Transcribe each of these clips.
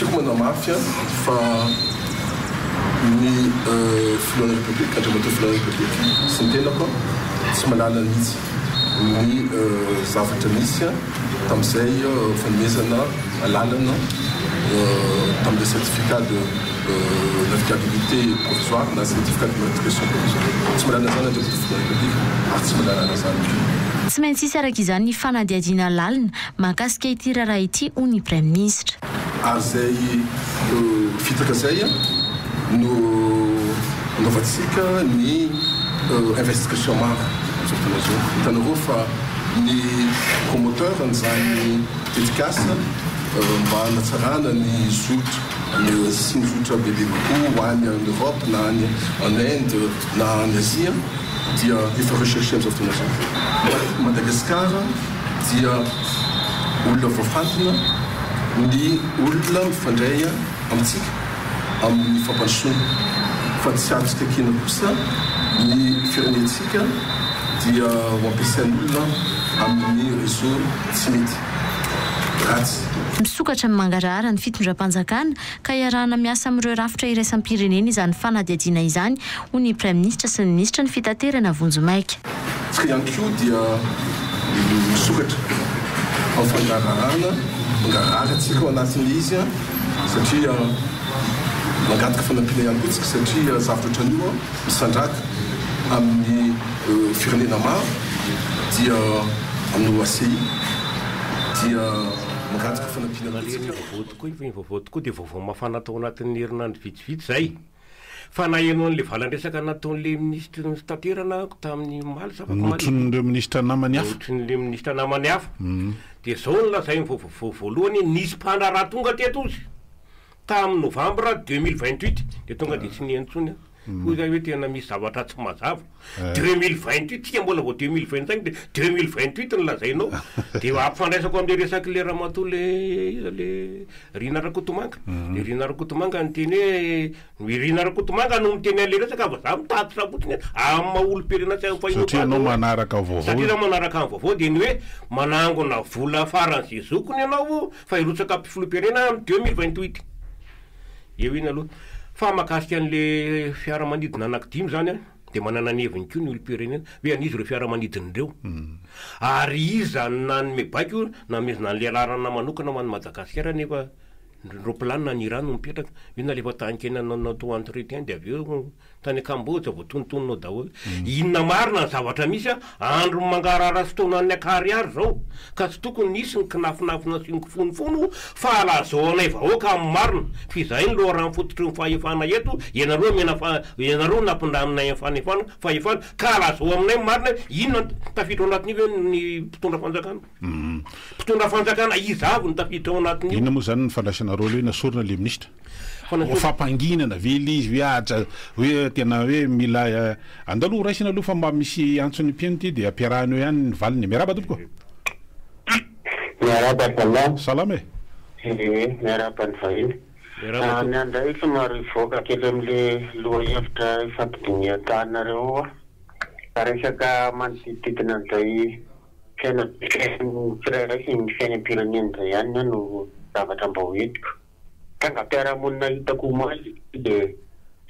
Tiako manamafy fa ny Filohan'ny Repoblika, Andriamatoa Filohan'ny Repoblika sy ny tenako tsy manala mihitsy ny zavatra nisy tamin'izay fanomezana alalana tamin'ilay certificat de navigabilité provisoire na certificat d'immatriculation provisoire. Tsy manala an'izany Andriamatoa Filohan'ny Repoblika ary tsy manala an'izany koa. Tsy maintsy hisy araka izany ny fanadihadiana lalina mahakasika ity raharaha ity, hoy ny Praiminisitra. Ary izay fitaka izay no anaovantsika ny investigation maro amin'izao fotoana izao. Hitanareo fa ny promoteur an'izany tetikasa mba hanatsarana ny zotra sy ny zotra bebe kokoa ho any en Europe na any en Inde na any Asie dia efa recherché amin'izao fotoana izao. Madagascar dia olona voafantina ny olona mifandray amintsika amin'ny fampandrosoana fa tsy azontsika ekena kosa ny firenentsika dia ho ampiasain'olona amin'ny réseau tsy mety, ratsy. Misokatra ny mangarahara ny fitondram-panjakana ka iarahana miasa amin'ireo rafitra iraisam-pirenena izany fanadihadiana izany, hoy ny Praiminisitra sy ny Minisitry ny Fitaterana vonjimaika. Isika ihany koa dia misokatra amin'ny fangarahana, mangarahara tsika ao anatin'ilay izy satria mangataka fanampiana ihany koa tsika satria zavatra ohatran'io misandraka amin'ny firenena maro dia amin'ny OACI dia mangataka fanampiana koa Nalehan'ny tsika. vaovao tokoa iny fa iny vaovao tokoa dia vaovao mafana tao anatin'ny herinandro vitsivitsy izay. Fa naheno an'ilay valan-dresaka nataon'ilay minisitry ny fitaterana aho tamin'ny omaly sa afakomaly. Notronin'ireo minisitra namany hafa. Notronin'ilay minisitra namany hafa. Dia izao no lazainy vaovao voalohany, nisy mpandraharaha tonga teto hozy tamin'ny novambra 2028, dia tonga dia tsy niheno intsony aho. Hoy izahay hoe tena misy zavatra tsy mazava. 2028, tsika mbola vao 2025 dia 2028 no lazainao. Dia ampifandraisako amin'ilay resak'ilay ramatoa ilay iza ilay Rina Rakotomanga. Dia Rina Rakotomanga niteny hoe, i Rina Rakotomanga no miteny an'ilay resaka fa za mitatitra fotsiny amin'ny maha olom-pirenena sy amin'ny fahenoako Satria azy ianao hoe, manaraka vaovao. satria za manaraka ny vaovao dia ny hoe manangona vola faran'izay zokiny ianao fa hirotsaka filoham-pirenena amin'ny 2028. Eo iny aloha. Fa mahakasika an'le fiaramanidina anankidimy zany an, dia manana ny heviny koa ny olom-pirenena hoe an'iza ireo fiaramanidina ireo. Ary iza no nanome baiko nanomezana an'le laharana manokana ho an'i Madagasikara nefa ny roplanina any Iran no mipetraka. Io nalefa tany Kenya natao entretien dia avy eo Tany Kambodza voatonontonona ao daholo. Inona marina ny zavatra misy an? Andron'ny mangarahara sy taonan'ny ankarihary izao ka tsy tokony hisy ny kinafinafina sy ny kifonofono fa lazao anay vahoaka amin'ny marina fa izahay no loharano fototry ny fahefana eto, ianareo omena fa ianareo no nampindraminay ny fanefana fahefana ka lazao aminay ny marina hoe inona tafiditra ao anatin'io ve ny mpitondra fanjakana? Mpitondra fanjakana iza avy no tafiditra ao anatin'io? Inona moa izany ny fandraisanareo ilay hoe nasorina ilay minisitra? Ho fampanginana ve ilay izy hoe aja hoe tena hoe mila andao aloha ho raisina aloha fa mba misy antson'ny mpihaino ity dia ampiarahana eo ihany ny valiny. Miarahaba tompoko. Miarahaba ry zalahy. Salama e. Ee, miarahaba ny vahiny. Miarahaba Ny tompoko. ahy indray somary hivoaka kely amin'ilay lohahevitra ifampidinihan-taninareo ao aho. Resaka manodidididina an'izay fiainam-pirenen'ny tsirairay sy ny fiainam-pirenena izay ihany ny ahy no zavatra mba ho entiko. Trangam-piarahamonina hitako omaly ity dia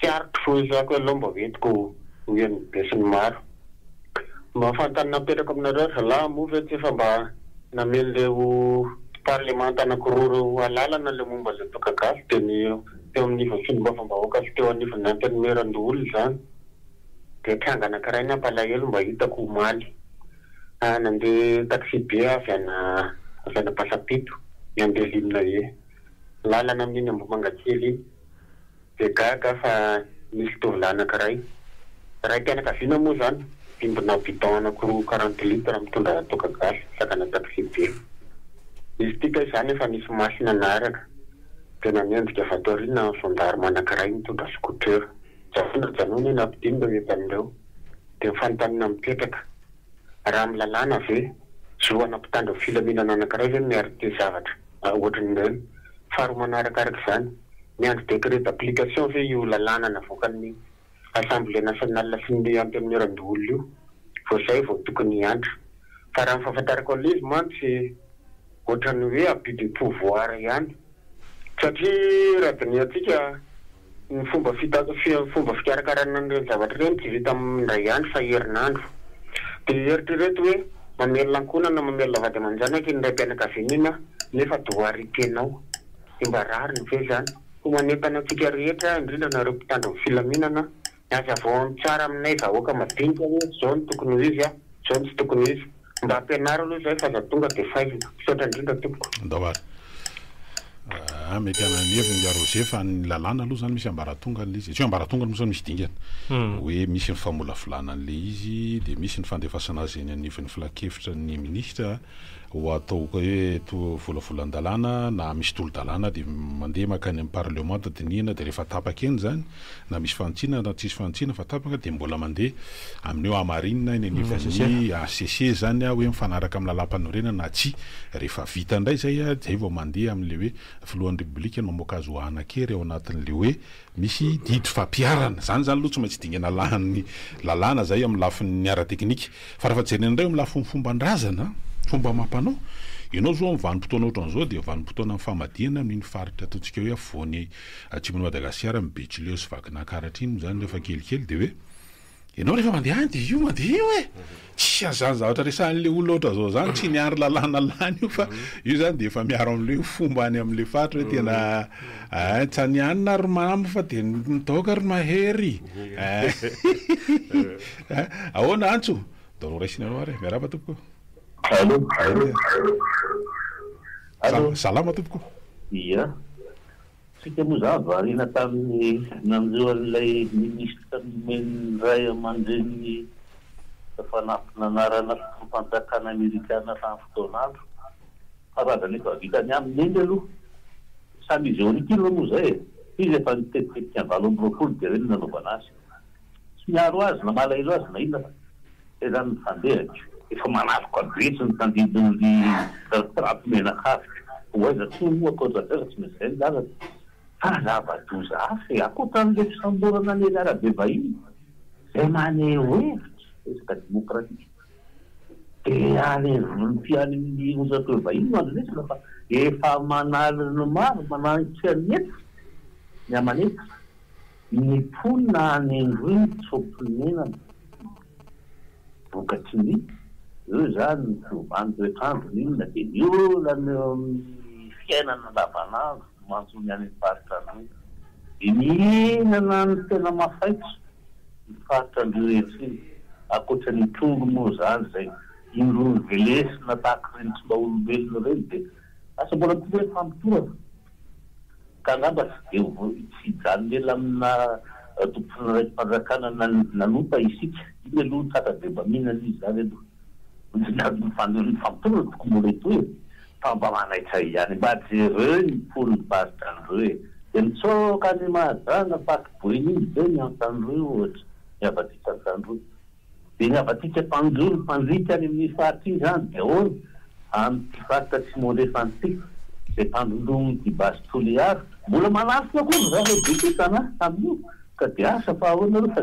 tsy aritro fo izako aloha mba hoentiko ho henon'ny besinimaro. Mba fanontaniana apetrako aminareo ry zalahy, moa ve tsy efa mba namen'ireo parlemanta anankiroa ireo alalana ilay momba ilay toaka gasy dia ny teo amin'ny ivon'ny solombavambahoaka sy teo anivon'ny antenimierandoholona izany? Dia tranga anankiray nampalahelo mba hitako omaly. Nandeha taxi-be avy any avy any Ampasampito nandeha Limnae. Lalana amin'iny Ambohimangakely iny. Dia gaga aho fa nisy tovolahy anankiray, raim-pianakaviana moa izany, mivimbina bidon anankiroa quarante litres mitondra toaka gasy sakana taxi-be. Izy ity kay izany efa nisy masina nanaraka dia nanenjika avy ato aoriana gendarme anankiray nitondra scooter. Janona janona iny ampidino ireo entana ireo. Dia ny fanontaniana mipetraka, raha amin'ny lalàna ve, zo ana mpitandro ny filaminana anankiray ve ny mi-arrêter zavatra ohatran'ireny? Faharoa manarakaraka izany, miandry décret d'application ve io lalàna navoakan'ny Assemblée nationale sy ny Antenimierandoholona io vao izay vao tokony hiantra? Fa raha ny fahafantarako an'ilay izy mantsy ohatran'ny hoe abus de pouvoir ihany. Satria raha dinihantsika ny fomba fita- fomba fikarakarana an'ireny zavatra ireny tsy vita indray andro fa herinandro. Dia eritrereto hoe mamelona ankohonana, mamelona vady aman-janaka iny raim-pianakaviana iny an, nefa doharitenao. Dia mba rariny ve izany? Koa manentana antsika rehetra, indrindra nareo mpitandro ny filaminana, Hazavao amin'ny tsara aminay vahoaka madinika hoe zao no tokony ho izy a, zao no tsy tokony ho izy. Mba ampianaro aloha izay fa aza tonga dia faizina. Misaotra indrindra tompoko. Andao ary. Ah, mety hanana ny heviny nga Roger fa ny lalàna aloha zany misy ambaratongany le izy. Tsy hoe ambaratongany moa zany misy dingana. Hoe misy ny famolavolana an'le izy, dia misy ny fandefasana azy eny anivon'ny filankevitra ny minisitra. Ho atao hoe toa volavolan-dalàna na misy tolo-dalàna dia mandeha mankany amin'ny parlemanta dinihina dia rehefa tapaka eny izany na misy fanitsiana na tsisy fanitsiana fa tapaka dia mbola mandeha amin'ny hoe hamarinina eny anivon'ny HCC izany hoe mifanaraka amin'ny lalàmpanorenana na tsia. Rehefa vita indray izay dia izay vao mandeha amin'ilay hoe filohan'ny Repoblika no mamoaka azy ho hanan-kery ao anatin'ilay hoe Misy didy fampiharana. Izany izany aloha tsy maintsy dingana lahan'ny lalàna izay amin'ny lafiny ara-teknika. Fa rehefa jerena indray eo amin'ny lafiny fomban-drazana, fomba amam-panao, ianao izao amin'ny vanim-potoana ohatran'izao dia vanim-potoanan'ny famadihana amin'iny faritra ataontsika hoe afovoany atsimon'i Madagasikara, amin'ny Betsileo sy Vakinankaratra iny moa izany rehefa kelikely dia hoe Ianao rehefa mandeha any dia io mandeha io e! Tsisy an'izany zavatra resahan'ilay olona ohatran'izao izany, tsy ny andro lalàna lany io fa io izany dia efa miaro amin'ilay hoe fomba any amin'ilay faritra hoe tena eh, tsy any hanina ry mamo fa dia midaoka ry mahery eh. Ahoana Antso? Ndao raisina anao ary e! Miarahaba tompoko. Allô? Allô? Salama tompoko. Ia. Saika moa za variana tamin'ny nanjo an'ilay ministra nomen'ny ray aman-dreniny fanampin'anarana filoham-panjakana amerikana tamin'ny fotoan'andro. Karazana efa vita ny aminy eny aloha. Samy izy eo an'ity aloha moa izay e. Izy efa nitetitetika ny 28 dia ireny no nanaovana azy. Tsy miaro azy na malahelo azy na inona fa zay zany ny fandehany. Efa manaloka be tsy ny tandindon'ny Trump mianakavy. Ho aiza tsony moa ankoatra an'izay fa tsy maintsy izay ny lalana. Fa zava-doza hafa e! Ankoatra an'ilay fisamborana an'i Elia Rabevahiny izay maneho hevitra resaka demokratika dia any any amin'ny onjampeo vahiny no andrenesana fa efa aman'aliny maro mananika ny hetsika ny aman'hetsika. Ny mponina any Androy mitsoa-ponenana vokatry ny eo izany ny fiovan'ny toetr'andro ny inona dia ny olana eo amin'ny fiainana andavanandro no manjo ny any amin'ny faritra Androy. Dia mihinana ny tena mafaitra ny faritra Androy rehetra iny ankoatra ny trondro moa izany izay indroa novelesina tahaka ireny tsy mba olombelona ireny dia asa mbola mitohy ve ny famotorana? Ka angamba tsy dia ho tsy hijanona ela amina tompon'andraiki-panjakana nanota isika. Iny aloha tratra dia mba mihinana izy izany aloha. Ny famotorana tokony mbola hitohy e! Fa mba manaitra ihany. Mba jereo ny mponin'ny faritra Androy e! Dia mitsoaka any Mahajanga, Parc Boeny iny ve ny Antandroy ohatra, ny Havadika Antandroy. Dia ny havantsika mpanjono, mpandrika any amin'iny faritra iny izany dia ahoana? Amin'ity faritra Atsimo Andrefana ity, izay tandindomin'ity Base Toliara, mbola manafina koa ry zareo be kintana amin'io, ka dia asa fa ahoana aloha fa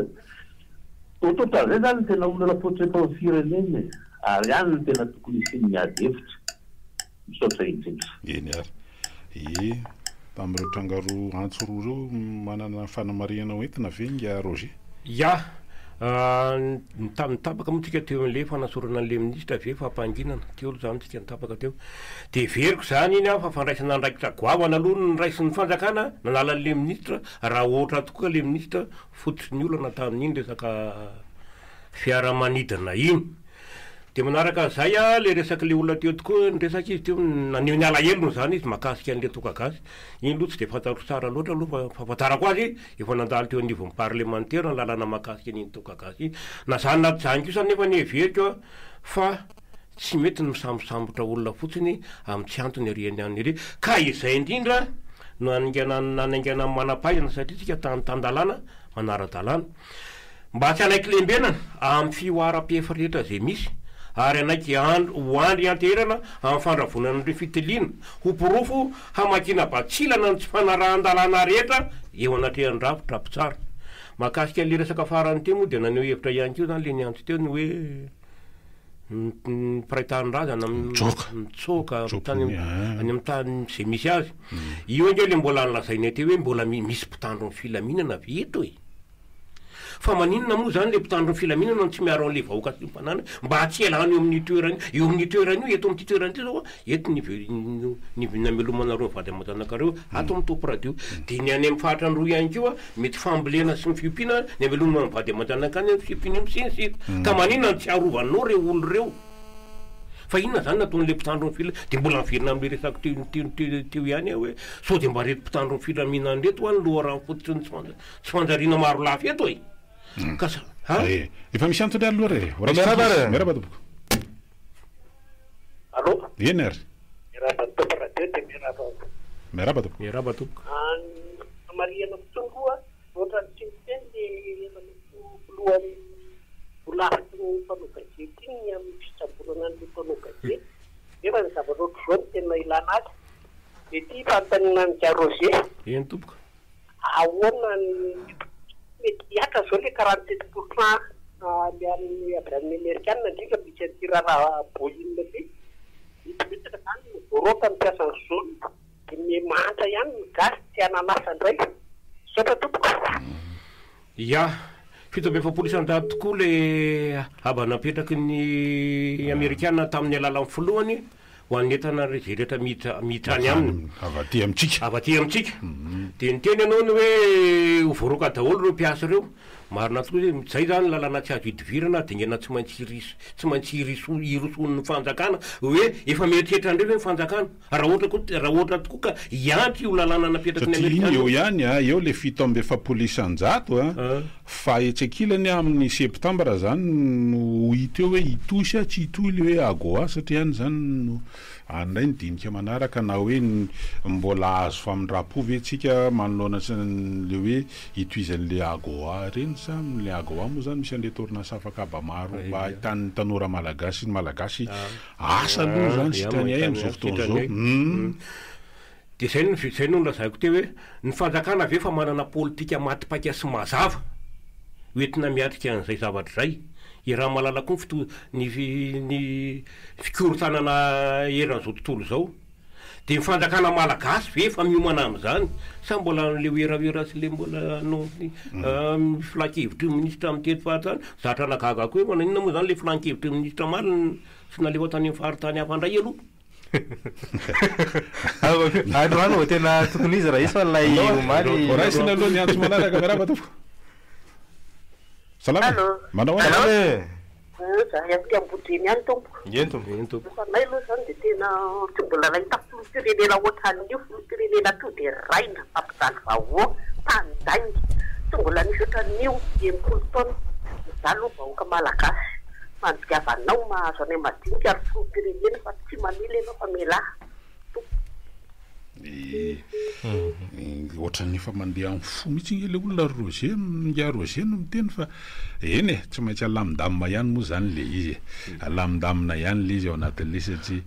ohatrohatran'izay izany no tena olana fototra eto amin'ny firenena e! Ary any no tena tokony hisian'ny ady hevitra. Misaotra indrindra. Eny ary. Ie, tamin'ireo tranga roa antso roa ireo, manana fanamarihana ho entina ve ingahy Roger? Ya, nitapaka moa tsika teo amin'ilay fanasorana an'ilay minisitra avy eo fampanginana, teo aloha izany tsika nitapaka teo. Dia heveriko izany iny an fa fandraisana andraikitra goavana aloha no noraisin'ny fanjakana nanala an'ilay minisitra raha ohatra tokoa ilay minisitra fototry ny olana tamin'iny resaka fiaramanidina iny. Dia manaraka an'izay a, le resak'le olona teo tokoa, niresaka izy teo, naneho ny alahelony izany izy mahakasika an'le toaka gasy. Iny aloha tsy dia fantatro tsara loatra aloha fa ny fahafantarako azy, efa nandalo teo anivon'ny parlemantera ny lalana mahakasika an'iny toaka gasy iny. Na izany na tsy izany kosa anefa anie heveriko a, fa tsy mety ny misambosambotra olona fotsiny amin'ny tsy antony ery an'ny ery. Ka izay indrindra no haningana nanaingana ny manam-pahaizana satria tsika tany tan-dalàna, manara-dalàna. Mba tsy hanaiky lembenana amin'ny fihoaram-pefy rehetra izay misy, ary hanaiky ho andry ianteherana amin'ny fandravonan'ireo fitiliana ho porofo hamakiana batsilana ny tsy fanarahan-dalàna rehetra eo anatrehan'ny rafitra mpitsara. Mahakasika an'ilay resaka farany teo moa dia naneho hevitra ihany koa izany ilay niantso teo ny hoe. Ny mpiray tanindrazana mitsoaka tany any amin'ny tany izay misy azy. Io ange ilay mbola nolazainay teo hoe mbola misy mpitandro ny filaminana ve eto e? Fa maninona moa izany ilay mpitandro ny filaminana no tsy miaro an'ilay vahoaka sy ny mpananany mba tsy hialany eo amin'io toerana io? Eo amin'io toerana io, eto amin'ity toerana ity izao, eto ny ny namelomanareo ny vady aman-janakareo, ato amin'ny Top Radio. Dia ny any amin'ny faritra Androy ihany koa, mety fambolena sy ny fiompiana ny hamelomana ny vady aman-janaka any amin'ny fiompiana io sy ny sisa. Ka maninona no tsy arovanao ireo olona ireo? Fa inona izany nataon'ilay mpitandro ny fila-, dia mbola miverina amin'ilay resako teo teo teo teo ihany aho hoe sao dia mba ireto mpitandro ny filaminana ireto hoa ny loharano fototry ny tsy fanja- tsy fanjariana maro lafy eto e! Ka sa ha? Eh, efa misy antony aloha re. Miarahaba ary e. Miarahaba tompoko. Allô? Eny ary. Miarahaba ny Top Radio dia miarahaba. Miarahaba tompoko. Miarahaba tompoko. Marihana fotsiny koa, ohatran'ny tsy miteny ny ramatoa filohan'ny holafitry ny mpanao gazety iny ny amin'ny fisamborana an'ilay mpanao gazety, nefa ny zavatra ohatr'izao no tena ilana azy. Dia ity fanontaniana an'i Ingahy Roger. Eny tompoko. Ahoana ny mety hihatra izao ilay 47 pour cent le an'ny avy amin'ny amerikana indrindra misy an'ity raharaha Boeing ity. Mety betsaka izany no voaroaka ny mpiasan'ny zone dia miha mahantra ihany ny gasy tsy hanan'asa indray. Misaotra tompoko. Ya, 47% tokoa le haba napetraky ny amerikana tamin'ny alalan'ny filohany ho an'ny entana izay rehetra miditra miditra any aminy. Avy aty amintsika. Avy aty amintsika. Dia niteny ianao ny hoe ho voaroaka daholo ireo mpiasa ireo. Marina tokoa izay, izay izany lalana tsy azo idivirana, dingana tsy maintsy iris- tsy maintsy iriso- irosoan'ny fanjakana hoe efa mieritreritra an'ireo ve ny fanjakana? Raha ohatra koa, raha ohatra tokoa ka hiantso io lalàna napetraky ny Satria iny Amerikana eo io. ihany a, eo le 47% a, fa etsy ankilany amin'ny septambra zany no ho hita eo hoe hitohy sa tsy hitohy le hoe AGOA satria any zany no any indray ny dinika manaraka na hoe mbola azo famindram-po ve tsika manoloana le hoe hitohizan'le AGOA ireny sa le AGOA moa zany misy an'ireto orinasa afaka haba maro mba ahitan'ny tanora malagasy sy ny malagasy Asa aloha izany sitrany ay amin'izao fotoana izao. Humm. Dia izay no izay no nolazaiko teo hoe ny fanjakana ve efa manana politika maty paika sy mazava ho entina miatrika an'izay zavatra izay? Iaraha-mahalala koa ny fito ny ny fikorontanana eran'izao tontolo izao. Dia ny fanjakana malagasy ve efa miomana amin'izany sa mbola an'le werawera sy le mbola no ny filan-kevitry ny minisitra mitety fahatany? Zatra nahagaga koa hoe fa naninona moa izany le filan-kevitry ny minisitra omaly no tsy nalefa tany amin'ny faritany hafa indray aloha? Androany vao tena tokony izy raha hisy fa ilay omaly. Raisina aloha ny antso manaraka, miarahaba tompoko. Salama e. Manao ahoana? Salama e. Zahay aty Ambodreny ihany tompoko. Eny tompoko. Eny tompoko. Fa anay aloha izany dia tena tsy mbola nahita filoham-pirenena ohatran'io, filoham-pirenena to dia raina, mpampijaly vahoaka, mpandainga. Tsy mbola nisy ohatran'io 60 taona. Mijaly hono vahoaka malagasy. Fandiavanao mahazo anay madinika ry filoham-pirenena fa tsy mamela ianao fa mialà tompoko. Ohatran'ny efa mandeha amin'ny fo mihitsy nge le olona ry Roger, ingahy Roger no miteny fa eny e, tsy maintsy alamindamina ihany moa zany le izy e, alamindamina ihany le izy ao anatin'le satria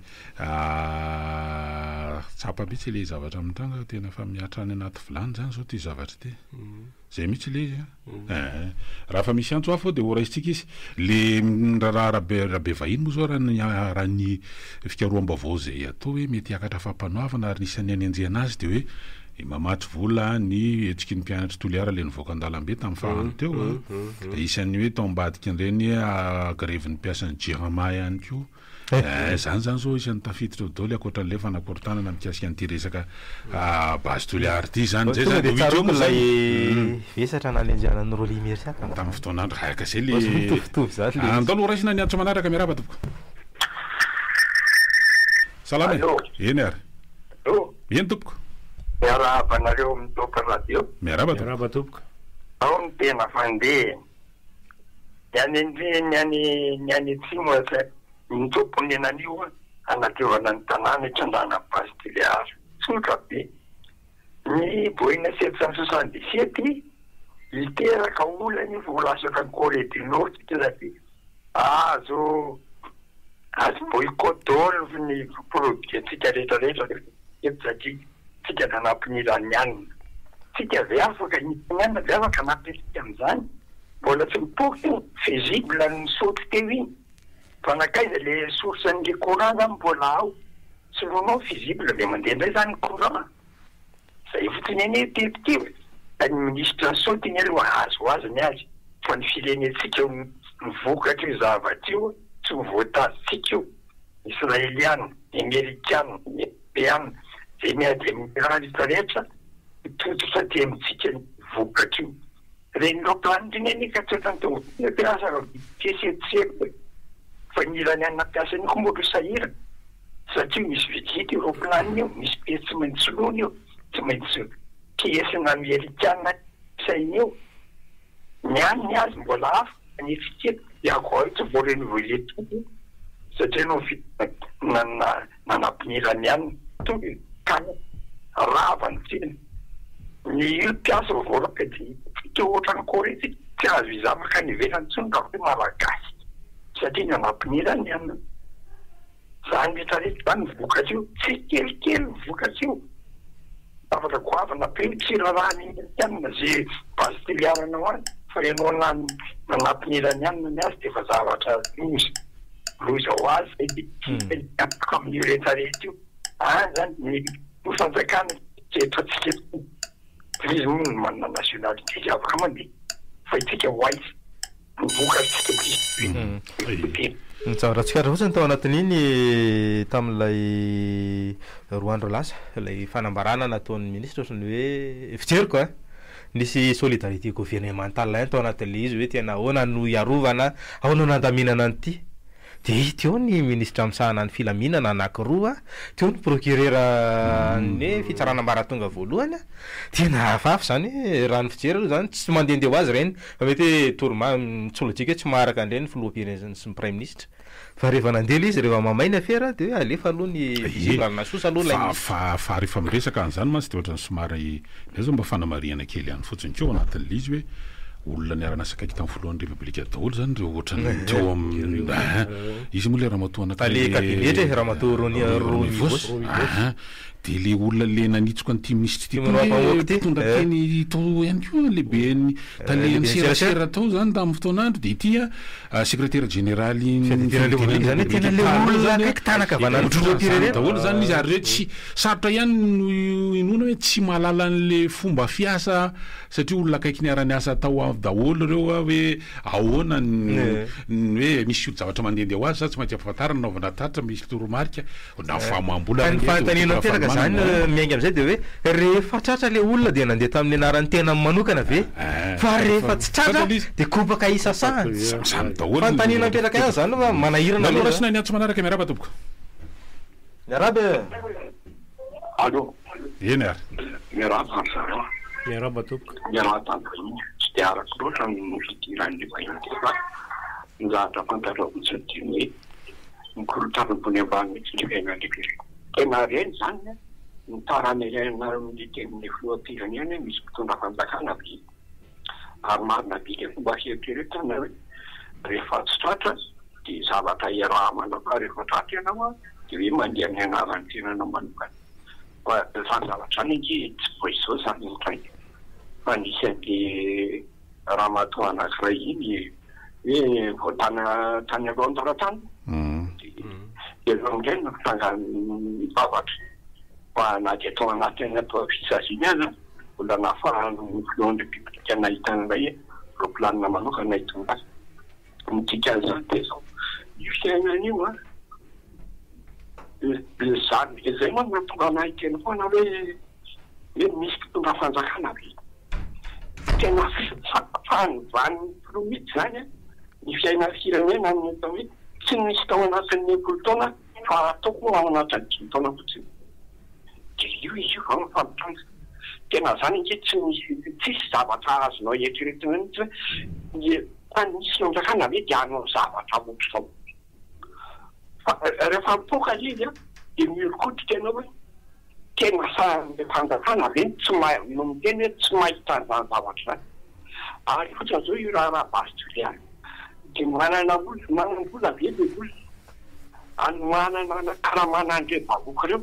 tsapa mihitsy le zavatra mitranga tena efa mihatra any anaty vilany zany zao ty zavatra ty. Zay mihitsy le izy an! Eeh. Raha efa misy antso hafa ao dia ho raisintsika izy. Le raharaha Rabe Rabevahiny moa zao raha ny raha ny fikaroham-baovao izay atao hoe mety hiakatra fampanoavana ary ny isan'ny hanenjehana azy dia hoe mamatsy vola ny hetsiky ny mpianatr'i Toliara le nivoaka an-dalambe tamin'ny farany teo an! Isan'ny hoe tao ambadikin'ireny grevin'ny mpiasan'ny Jirama ihany koa. Eh, zany zany zao isan'ny tafiditra ao daholo ankoatran'ilay fanakorontanana mikasika an'ity resaka base Toliara ity zany. Zay Tonga zany dia ho hita eo tsaroako moa zany. ilay vesatra nanenjehanan'i Rolly Mercia Tamin'ny fotoan'andro araka izay le Ohatran'ny mitovitovy zany le izy. Andao aloha raisina ny antso manaraka, miarahaba tompoko. Salama e. Allô. Eny ary. Allô. Eny tompoko. Miarahaba anareo amin'ny Top Radio. Miarahaba tompoko. Miarahaba tompoko. Ao ny tena fandeha. Ny any ny any ny any atsimo aza ny tomponena an'io hanadiovana ny tanàna hitrandrahana ny base Tuléar. Tsotra be. Ny Boeing 777 hiteraka olana io vao ho lasaka any Corée du Nord tsika satria azo azo boycott daholo ny produit antsika rehetra rehetra rehefa eto satria tsika nanampy ny Iraniana. Tsika ve afaka, ny Iraniana ve afaka hanampy antsika amin'izany? Mbola tsy mipoaka io, fusible no nisaoty teo iny. Fa nankaiza le source an'le courant zany mbola ao? Soloinao ny fusible de mandeha ndray zany ny courant? Zay fotsiny anie tetika io e! Ka ny minisitra nisaoty anie aloha azo ho azy ny azy fa ny firenentsika ny vokatr'io zavatra io tsy ho voatazontsika io, Israeliana, ny Amerikana, ny Eropeana, zay miady amin'ny Iran rehetra rehetra hitototra aty amintsika ny vokatr'io. Ireny roaplanina ireny anie ka tsy ohatran'ny tômôbila ve aza raha vitesse etsy sy eroa e! Fa ny Iraniana mpiasa an'io koa moa aloha sahirana satria misy visite io roaplanina io, misy piesy tsy maintsy soloina io, tsy maintsy piesina amerikana ampiasaina io. Ny any ny azy mbola hafa fa ny antsika eto dia akoho io tsy vao renouveler tokoa satria ianao vita nanampy ny Iraniana tonga e! Ka rava ny tsena. Ny io mpiasa voaroaka dia tsika ohatran'ny Corée tsika tsy azo visa mankany ivelany intsony raha hoe Malagasy satria nanampy ny Iraniana. Zany rehetra rehetra zany ny vokatr'io, tsy kelikely ny vokatr'io. Zavatra goavana be io, tsy raharahan'ny Amerikana ze base toliaranao any fa ianao nanampy ny Iraniana ny azy dia efa zavatra loza. Loza ho azy zay dia tsy miantoka amin'io rehetra rehetra io. Any zany ny fanjakana tsy eto antsika eto. Izy moa no manana nationalité izy afaka mandeha fa itsika ho aiza? Ny vokatr'tsika diso be. Ny zavatra tsikaritra fotsiny tao anatin'iny tamin'ilay roa andro lasa, ilay fanambarana nataon'ny minisitra ohatran'ny hoe, fijeriko an, nisy solidarité gouvernementale ihany tao anatin'ilay izy hoe tena ahoana no hiarovana, ahoana no handaminana an'ity. Dia teo ny minisitra misahana ny filaminana anankiroa, teo ny procureur ny fitsarana ambaratonga voalohany, tena hafahafa izany hoe raha ny fijery aloha izany tsy mandehandeha ho azy ireny fa mety hoe toroma- tsy lojika hoe tsy maharaka an'ireny ny filoham-pirenena sy ny praiminisitra fa rehefa nandeha ilay izy rehefa mamay ny afera dia hoe alefa aloha ny visible nasosa aloha ilay Fa fa fa rehefa miresaka an'izany mantsy dia ohatran'ny somary Izay izao mba fanamarihana kely ihany fotsiny koa ao anatin'ilay izy hoe olona niara-niasa akaiky tamin'ny filohan'ny Repoblika daholo izany ireo ohatran'ny teo amin'ny ein, izy moa ilay ramatoa anankiray Tale kabinetra e, ramatoa Rony Rony Vos, ein, dia ilay olona ilay nanitsoka an'ity minisitra ity koa anie mpitondra teny tao ihany koa, lehiben'ny talen'ny serasera tao izany tamin'ny fotoan'andro, dia ity an sekretera jeneralin'ny Fiadidiana Repoblika izany hoe tena ilay olona akaiky tanakavanan'ny filoham-pirenena. Daholo izany izy ary ireo tsy Sarotra ihany no inoana hoe tsy mahalala an'le fomba fiasa satria olona akaiky niara-niasa tao avy daholo ireo hoe ahoana ny hoe misy zavatra mandehandeha ho azy sa tsy maintsy ampahafantarina anaovana tatitra misy toromarika na famoaham-bola Ka ny fanontaniana mipetraka izany miainga amin'izay dia hoe rehefa tratra ilay olona dia nandeha tamin'ny anaran'ny tenany manokana ve? Fa rehefa tsy tratra dia kopaka isasahana. Samy daholo. Fanontaniana mipetraka ihany izany fa manahirana ilay izy. Raisina ny antso manaraka miarahaba tompoko. Miarahaba e! Allô. Eny ary. Miarahaba ry zareo a. Miarahaba tompoko. Miarahaba ny vahiny. Tsy dia arako loatra ny fidiran'ny vahiny teto fa ny zavatra fantatro fotsiny dia ny hoe mikorontana ambony ambany mihitsy ny fiainan'ny firenena. Tena reny izany ny taran'ireny tenin'ny filoham-pirenena hoe misy mpitondra fanjakana ve? Ary marina be ilay fomba fieritreretana hoe rehefa tsy tratra dia zavatra iaraha-manao fa rehefa tratra ianao dia hoe mandeha amin'ny anaran'ny tenanao manokana. Fa izany zavatra izany ange tsy vao izao izany no nitranga fa nisy an'ilay ramatoa anankiray iny hoe voatana tany Londres tany dia ireo indray no nitrangan'ny zavatra. Fa na dia tao anatin'ny atao fisaziana aza, mbola nahafahan'ny filohan'ny Repoblika nahita an'ilay roaplanina manokana hitondra azy. Ny dikan'izany dia izao, io fiainana io an, izany, izay moa no nahatonga anah hiteny foana hoe, hoe misy mpitondra fanjakana ve? Tena fahavan'ny filoha mihitsy izany an, ny fiainan'ny firenena ny atao hoe tsy nisy tao anatin'ny 60 taona Fa ataoko ao anatin'ny dimy taona fotsiny dia io izy io vao mifampitondra. Tena zany ange tsy misy tsisy zavatra azonao eritreretina mihitsy hoe ny tany misy fanjakana ve dia hanao zavatra ohatr'izao. Fa rehefa mipoaka ilay izy an dia mihoron-koditra ianao hoe tena sahin'ilay fanjakana ve no tsy mahay no miteny hoe tsy mahita an'izany zavatra izany. Ary fotsiny izao io raharaha Base Toliara io dia manana olona manam-bola ve ilay olona Anohanana anakaramana an'ireo vahoaka ireo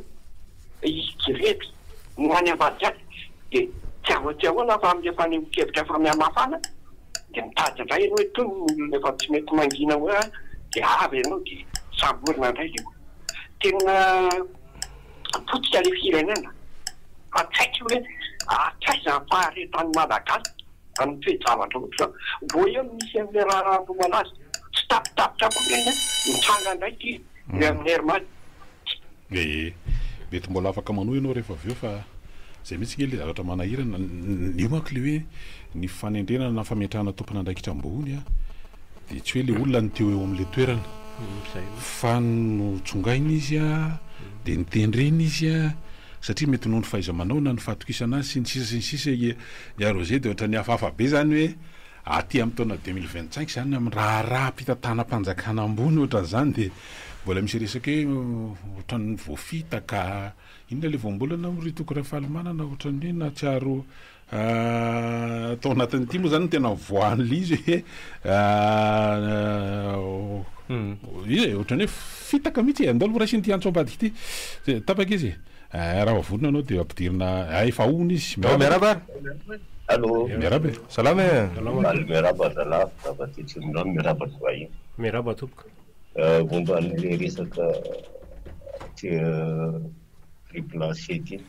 izy rehetra no any ambadika any dia tsy ahoa tsy ahoana fa amin'ilay fanehoan-kevitra efa mihamafana dia mitady indray ianao hoe itony ny olona efa tsy mety mangina hoe Dia avy ianao dia samborina indray le olona. Tena potika le firenena fa tsy haiko hoe hatraiza ny faharetan'ny Malagasy amin'ny toe-javatra ohatr'izao. Vao eo no misy an'ilay raharaha Ambohimalaza, tsy tapitapitra akory anie mitranga indray ity eo amin'ny Air Mad. Ee, mety mbola afaka manohy ianao rehefa avy eo fa zay mihitsy nge le zavatra manahirana, io manko le hoe ny fanendrena na fametrahana tompon'andraikitra ambony a, de tsy hoe le olona no teo eo am'le toerana fa notsongaina izy a, de notendrena izy a, satria mety noho ny fahaiza-manao na ny fahatokisana azy sy ny sisa sy ny sisa i Arosé de ohatran'ny hafahafa be zany hoe Aty amin'ny taona 2025 izany amin'ny raharaham-pitantanam-panjakana ambony ohatran'izany dia mbola misy resaka hoe ohatran'ny voafitaka, inona ilay voambolana moa ry Toky Rafalimanana ohatran'ny hoe nahatsiaro tao anatin'ity moa izany no tena nivoahan'ilay izy hoe iza e, ohatran'ny hoe fitaka mihitsy e, andao aloha raisina ity antso ambadika ity, tapaka izy e. Eh, raha vonona anao dia ampidirina, eh, efa ahona izy. Miarahaba ary. Allô. Miarahaba e. Salama e. Faly miarahaba zalahy, zava-dehibe aminao ny miarahaba ny vahiny. Miarahaba tompoko. Momba an'ilay resaka triple AC ity.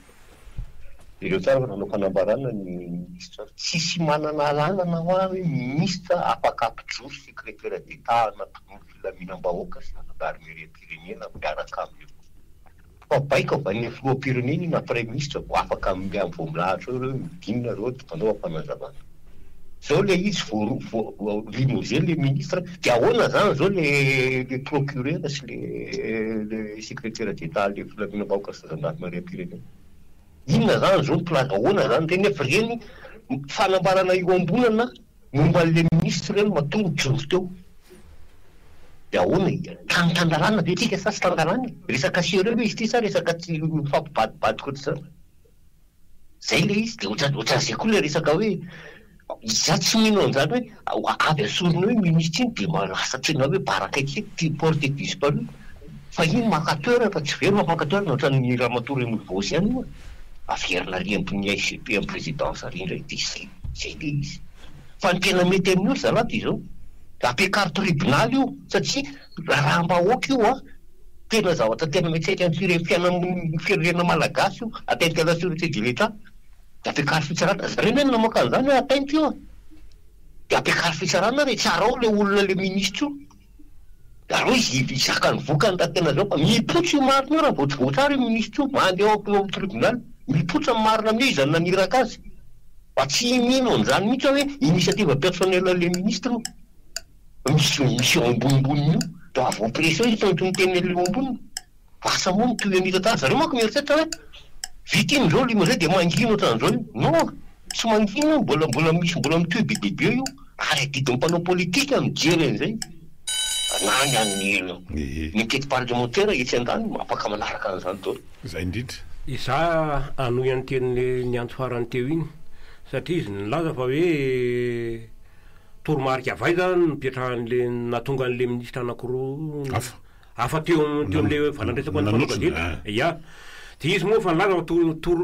Jereo tsara fa nanao fanambarana ny minisitra, tsisy manana alalana hoa hoe minisitra afaka hampijoro secrétaire d'Etat anatin'ny filaminam-bahoaka sy ny zandarimeriam-pirenena miaraka aminy eo. Fa baiko avy any filoham-pirenena io na praiminisitra vao afaka vao milahatra eo ireo midina ireo de manao fanazavana. Zao le izy vao vao limogé le ministre de ahoana zany zao le le procureur sy le le secrétaire d'Etat le filaminam-bahoaka sy zandarimariam-pirenena. Inona zany zao ny pla ahoana zany ireny nefa ireny fanambarana iombonana Momba an'ilay ministre ireny matoa nijoro teo dia ahoana e? Tany tan-dalàna ve tsika sa tsy tan-dalàna e? Resaka sérieux ve izy ity sa resaka tsy mifampibadibadika ohatr'izany? Zay ilay izy, dia ohatran'ny ohatran'izay koa ilay resaka hoe izaho tsy mino an'izany hoe avy asorina eo iny ministre iny dia lasa tena hoe baraka ity porte disparu fa iny maka toerana fa tsy very fa maka toerana ohatran'ny ramatoa Remolivos ihany io e! Averina ary amin'ny ICP amin'ny présidence ary indray dia zay. Zay le izy. Fa ny tena mety amin'io ry zalahy dia izao, ampiakaro tribonaly io satria raharaham-bahoaka io an! Tena zavatra tena miantraika amin'ny fire- fiainan'ny firenena malagasy io, atteinte à la surete de l'Etat. Dia ampiakaro fitsarana, zareo anie no namoaka an'izany hoe atteinte io an! Dia ampiakaro fitsarana re, tsarao le olona le ministra io. Aleo izy hizaka ny vokany raha tena zao fa mipoitra io marina io raha vao tsy voatsara io ministra io, mandeha ao amin'ny tribunal, mipoitra ny marina amin'io iza no naniraka azy. Fa tsy mino an'izany mihitsy aho hoe initiative personnelle an'ilay ministre io. Misy misy eo ambonimboniny io, dia avy ao pression izy tsy maintsy miteny an'ilay eo amboniny. Asa moa ny tohiny tantara, zareo manko mieritreritra hoe vita iny zao limozay dia mangina ohatran'izao io, non tsy mangina io, mbola mbola misy mbola mitohy be dia be io, ary adidin'ny mpanao politika mijery an'izay na ny an'ny ny enquete parlementaire etsy andaniny afaka manaraka an'izany daholo. Izay indrindra. Izaho hanohy an'ny tenin'ilay niantso farany teo iny, satria izy nilaza fa hoe toromarika avy aiza no nipetrahan'ilay nahatonga an'ilay minisitra anankiroa Hafa. Hafa teo teo amin'ilay valan-dresaka ho an'ny mpanao gazety. Ya. Dia izy moa efa nilaza fa toro toro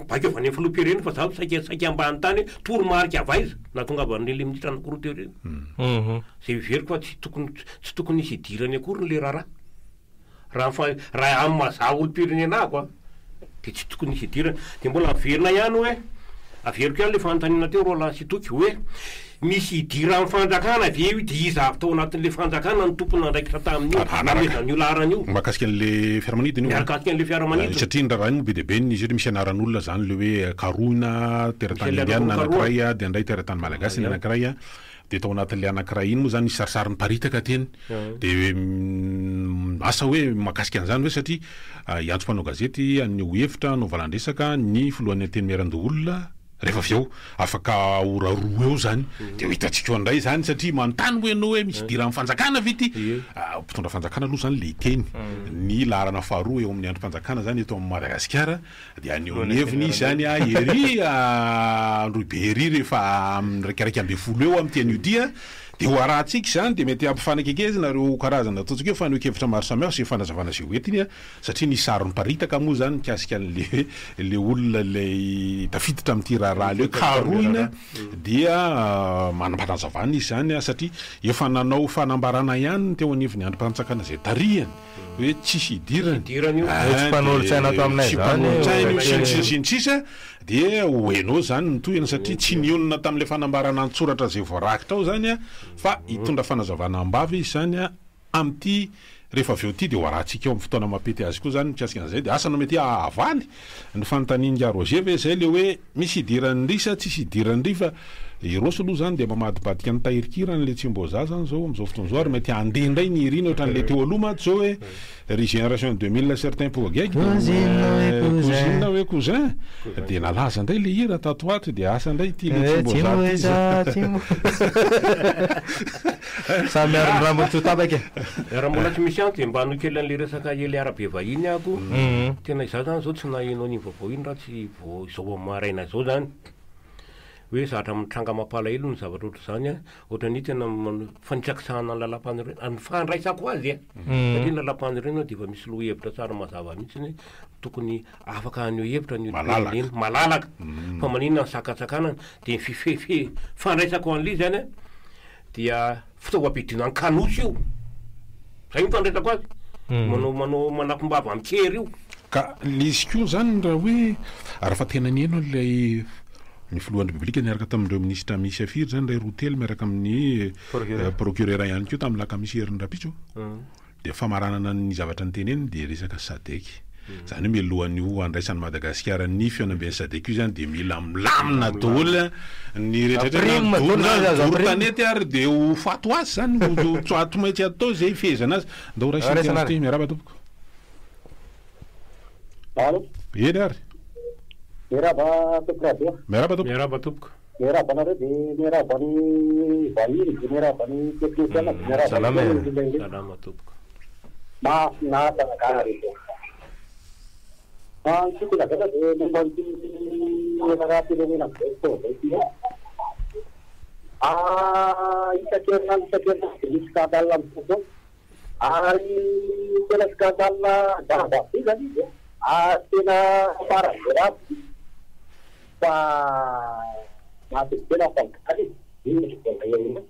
baiko avy any amin'ny filoham-pirenena fa izaho saika saika ambany tany hoe toromarika avy aiza nahatongavan'ireny minisitra anankiroa teo ireny. Izay heveriko fa tsy tokony tsy tokony hisy hidirany akory ilay raharaha. Raha ny fa- raha amin'ny maha za olom-pirenena ahako an, dia tsy tokony hisy hidirany. Dia mbola averina ihany hoe, averiko ihany ilay fanontaniana teo Roland sy Toky hoe, misy hidiran'ny fanjakana ve io dia iza avy tao anatin'ilay fanjakana no tompon'andraikitra tamin'io nanomezana io laharana io? Mahakasika an'ilay fiaramanidina io an? Mahakasika an'ilay fiaramanidina. Satria ny raharaha iny moa be dia be ny izy io, misy anaran'olona izany ilay hoe karohina, teratany indiana anankiray dia indray teratany malagasy ny anankiray. Dia tao anatin'ilay anankiray iny moa izany nisy sarisary niparitaka teny. Dia asa hoe mahakasika an'izany ve satria hiantso mpanao gazety haneho hevitra, hanao valan-dresaka ny filohan'ny Antenimierandoholona rehefa avy eo. Afaka ora roa eo izany. Dia ho hitantsika eo indray izany satria manontany moa ianao hoe misy idiran'ny fanjakana ve ity? Mpitondra fanjakana aloha izany ilay hiteny. Ny laharana faharoa eo amin'ny andrim-panjakana izany eto Madagasikara Dia haneho ny heviny izy izany ery Androhibe ery rehefa amin'ny 11 eo amin'ity anio ity. De ho arahantsika izany de mety hampifanekekezina ireo karazana ataontsika hoe fanehoan-kevitra maro samihafa sy fanazavana izay ho entiny satria nisy sary niparitaka moa izany mikasika an'le hoe le olona ilay tafiditra amin'ity raharaha ilay hoe karohina dia manam-panazavana izy izany satria efa nanao fanambarana ihany ny teo anivon'ny andrim-panjakana izay tarihany hoe tsisy idirany. Tsisy idirany io. Hoe tsy mpanolotsaina ato aminay Tsy izany io. mpanolotsaina io sy ny sisa sy ny sisa dia ho heno izany ny tohiny satria tsy nionona tamin'ilay fanambarana an-tsoratra izay voarakitra ao izany fa hitondra fanazavana am-bava izy izany amin'ity rehefa avy eo ity dia ho arahantsika eo amin'ny fotoana mampety azy koa izany mikasika an'izay dia asa no mety hahavaly ny fanontanian'ingahy Roger ve izay ilay hoe misy idiran'ny ry sa tsisy idiran'ny ry fa i Rossy aloha izany dia mamadibadika ny tahirin-kirany ilay Tsimboza izany izao amin'izao fotoana izao ary mety handeha indray ny hiriny ohatran'ilay teo aloha mantsy izao hoe ry génération 2000 certains pour gaigy dia Cousine hoe hoe cousin. cousine hoe cousin dia nalaza indray ilay hira tato ho ato dia asa indray ity ilay Eh, Tsimboza ity Tsimbo izany. hoe Tsimbo. Samy miaro ny rambony tsy ho tapaka e. Raha mbola tsy misy antony dia mba hanohy kely an'ilay resaka ely arabe vahiny aho koa. Tena izaho izany izao tsy naheno an'iny vaovao iny raha tsy vao izao maraina izao izany. Hoe zatra mitranga mampalahelo ny zavatra ohatr'izany an, ohatran'ny tena fanitsakitsahana ny lalam-panorenana, ny fandraisako azy e. Satria ny lalam-panorenana dia efa misy lohahevitra tsara mazava mihitsy hoe tokony afaka haneho hevitra ny olom-pirenena, malalaka. Fa maninona ny sakantsakanana, dia ny fifehife-, fandraisako an'ilay izy izany an, dia fitaovam-piadiana an-kanosy io. Zay no fandraisako azy. Manao, manao, manakom-bava amin-kery io. Ka le izy koa zany raha hoe raha fa tena niheno an'ilay ny filohan'ny Repoblika niaraka tamin'ireo minisitra miisa firy zany, iray roa telo miaraka amin'ny procureur ihany koa tamin'ny lakamisy herin'ny rahampitso, dia famaranana ny zavatra noteneniny dia resaka Sadec. Izany hoe mialohan'ny ho andraisan'i Madagasikara ny fihaonamben'ny Sadec io zany dia mila milamina daholo ny rehetra rehetra, na doro tanety ary dia ho faty ho azy zany, ho tsy maintsy atao izay hifehezana azy. Ndao raisina ity andro ity, miarahaba tompoko. Allo. Eny ary. Miarahaba tompoko radio. Miarahaba tompoko. Miarahaba tompoko. Miarahaba anareo dia miarahaba ny vahiny dia miarahaba ny teknisiana dia miarahaba Salama ny e. indrindra indrindra. Salama tompoko. Mahafinaritra angaha reto. Ah, ny tiako lazaina dia momba an'ity raharaham-pirenena amin'izao fotoana izao ity. Ah, isan-kerinandro isan-kerinandro dia misy scandale miseho foana. Ary tena scandale ngamba be zany izy e! Ary tena faran'izay ratsy fa mahatezitena fa mijaly e! Inona no mbola eo eo?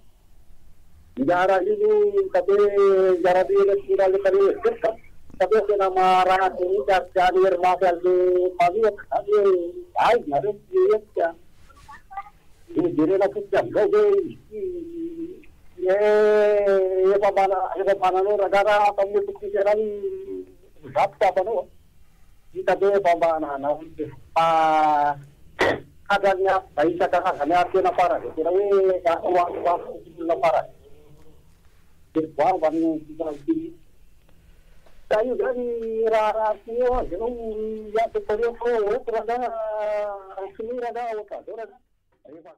Ingahy io hitako hoe ingahy Rajoelina sy alefa eritreritra satria tena maharatsy mihitsy ary tsy hanery mafy an'le mpanohitra zany hoe aiza nareo tsy hihetsika. Dia jerena fotsiny amin'izao ve izy ity eh efa mba efa mba nanao rangahy raha ato amin'ny technicien any zato tapanao a! Hitako hoe efa mba nanao fa hatrany afo isan-karazany ary tena faran'izay tena hoe afo olona faran'izay be vava no ity. Ka io zany raharaha sinoa azy ianao miasa taloha fa ohatry rangahy sinoa rangahy ohatran'izao rangahy rehefa.